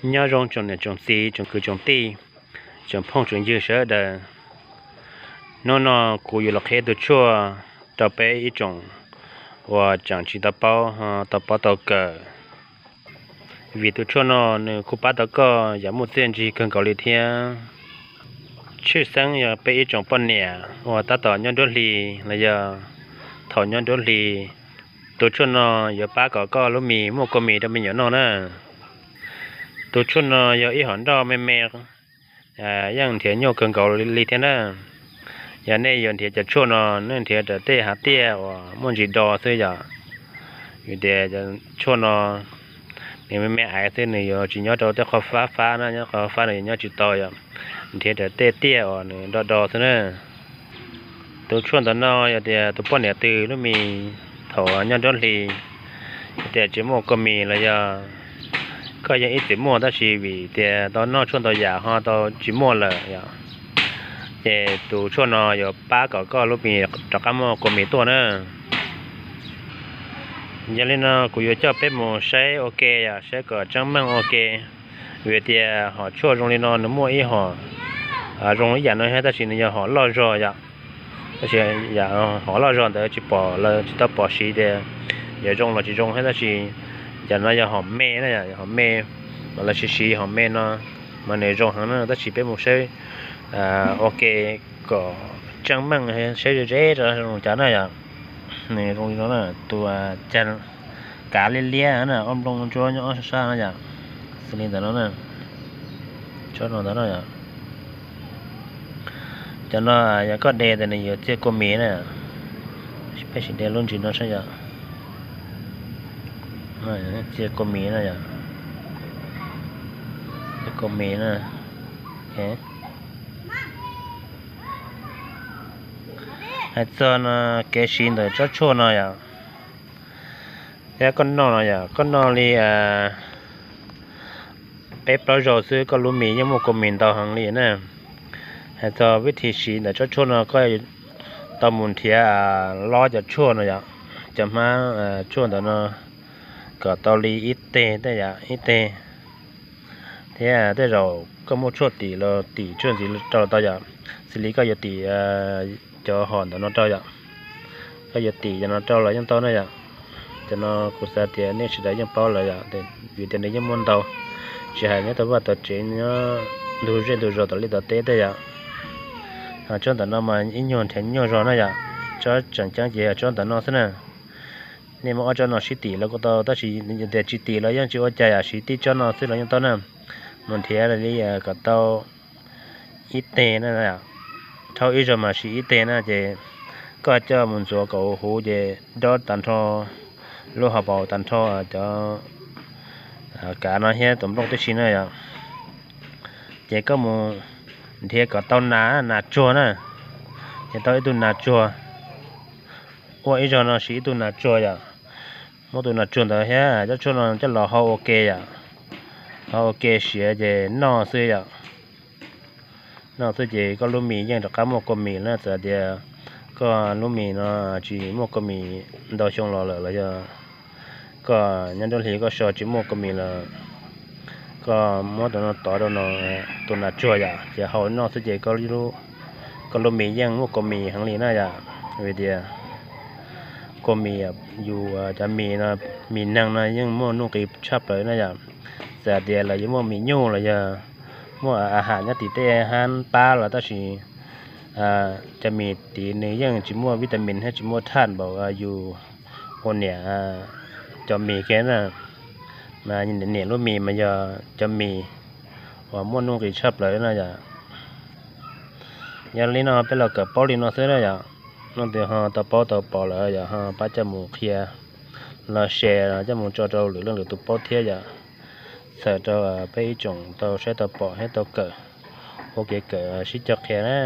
Nyob zoo tsoom niam tsoom txiv, tsoom kwv tsoom tij, tsoom phooj tsoom ywg sawv daws. Hnub no kuv yuav los qhia tus tshuaj rau peb ib tsoom uas tseem tsis tau paub, tau paub tau kawm. Vim tus tshuaj no nws kuj pab tau koj yam muaj txiaj ntsig kawg nkaus li thiab. Tshwj xeeb yog peb ib tsoom poj niam uas tab tom nyob nruab hlis los yog thaum nyob nruab hlis, tus tshuaj no yuav pab kom koj lub mis muaj kua mis rau me nyuam noj na. Tus tshuaj no yog ib hom nroj me me, yeej nrhiav nyuaj kawg nkaus li thiab na. Yog nej yuav nrhiav cov tshuaj no, nej nrhiav raws tej hav tiaj uas muaj ntsis do xwb yom. Vim tias cov tshuaj no nws me me aiv xwb, nws yuav tsis nyob rau tej qhov fab fab na, nyob qhov fab nws yuav nyob tsis tau yom. Nrhiav raws tej tiaj uas nws do do xwb na. Tus tshuaj ntawm no yog tias tus poj niam twg lub mis thaum nyob nruab hlis, yog tias tsis muaj kua mis los yog koj yeej ib txwm muaj tab sis vim tias tau noj tshuaj ntau yam ho tau tsis muaj lawm yom, ces tus tshuaj no yuav pab kom koj lub mis rov qab muaj kua mis tuaj na. Yog li no kuv yuav coj peb mus saib ua ke yom, saib kom tseeb meej ua ke. Vim tias hom tshuaj zoo li no nws muaj ib hom zoo ib yam no thiab tab sis nws yog hom loj zog yom. Tab sis hom loj zog ntawd tsis pom, lawv tsis tau pom siv tias yog zoo los tsis zoo thiab tab sis cov no yog hom me na, hom me mas lawv siv siv hom me no mas nws zoo heev na, tab sis peb mus saib ua ke kom tseeb meej, saib ze ze rau zoo cas na yom. Nws zoo li no na, tus cag kav liab liab na, ob nplooj ntsuab nyob ob sab sab no yom. Xws li ntawm no na, tsob no ntawd no yom. Cov no yog koj de tas nws yuav txia kua mis na. Peb sim de lub ntsis no saib yom. Txia kua mis na yom. Txia kua mis na. Hais txog no kev siv ntawm tsob tshuaj no yom, thiab koj noj no yom, koj noj li peb plaub zaug xwb koj lub mis yeej muaj kua mis ntau heev li na. Hais txog vib thib siv ntawm tsob tshuaj no koj tau mus nrhiav lob cov tshuaj no yom, cov hmab tshuaj ntawm no kom tau li ib teg tej yom, ib teg. Thiab tej zaum koj muaj tshuaj tim los tim tshuaj ntxiv rau los tau yom. Xws li koj yuav tim cov hom ntawm no rau yom, koj yuav tim cov no rau los yeej tau na yom. Cov no kuv xav tias nej sawv daws yeej paub lawm yom, vim tias nws yeej muaj ntau, tsis hais nyob tau vaj tau tsev, nyob ntug zej ntug zos tom liaj tom teb tej yom. Tsob ntawm no mas ib nyuag nrhiav nyuaj zog na yom, tsob tseem ceeb ces yog tsob ntawm no xwb na. Nej muab ob tsob no sib tim los kuj tau tab sis tias tsis tim los yeej tsis ua cas yom, siv tib tsob no xwb los yeej tau na. Mus nrhiav li kom tau ib teg na, rhaub ib zaug mas siv ib teg na ces koj coj mus ntxuav kom huv ces dob tag nrho lub hauv paus tag nrho cov kav no thiab tus nplooj tib si na yom. Ces koj mus nrhiav kom tau nas, nas tsuag na, nrhiav tau ib tug nas tsuag. Ua ib zaug no siv ib tug nas tsuag yom. Muab tus nas tsuag ntawd thiab cov tshuaj no coj los hau ua ke yom, hau ua ke siav ces noj xwb yom. Noj xwb ces koj lub mis yeej rov qab muaj kua mis na. Txawm tias koj lub mis no tsis muaj kua mis ntau xyoo los lawm los yog koj nyob nruab hlis koj so tsis muaj kua mis los koj muab tus no tov rau no, tus nas tsuag yom, ces hau noj xwb ces koj lub mis yeej muaj kua mis heev li na yom. Vim tias kua mis, yus cov mis no, mis neeg no yeej muaj nuj nqis tshaj plaws na yom. Txawm tias lawv yuav muaj mis nyuj los yog muaj a has nyob tim tej hab pab los tab sis cov mis tid nws yeej tsis muaj vitamin thiab tsis muaj thaj npaum yus ua niam cov mis kiag na. Mas niam lub mis mas yog cov mis uas muaj nuj nqis tshaj plaws na yom. Yog li no peb los kawm paub li no xwb na yom. Leej twg ho tau paub tau pom lawm yom ho pab coj mus qhia los share los coj mus tso rau lwm leej lwm tus paub thiab yom. Txhawm rau peb ib tsoom tau saib tau pom thiab tau kawm ua kev kawm sib cog qhia na.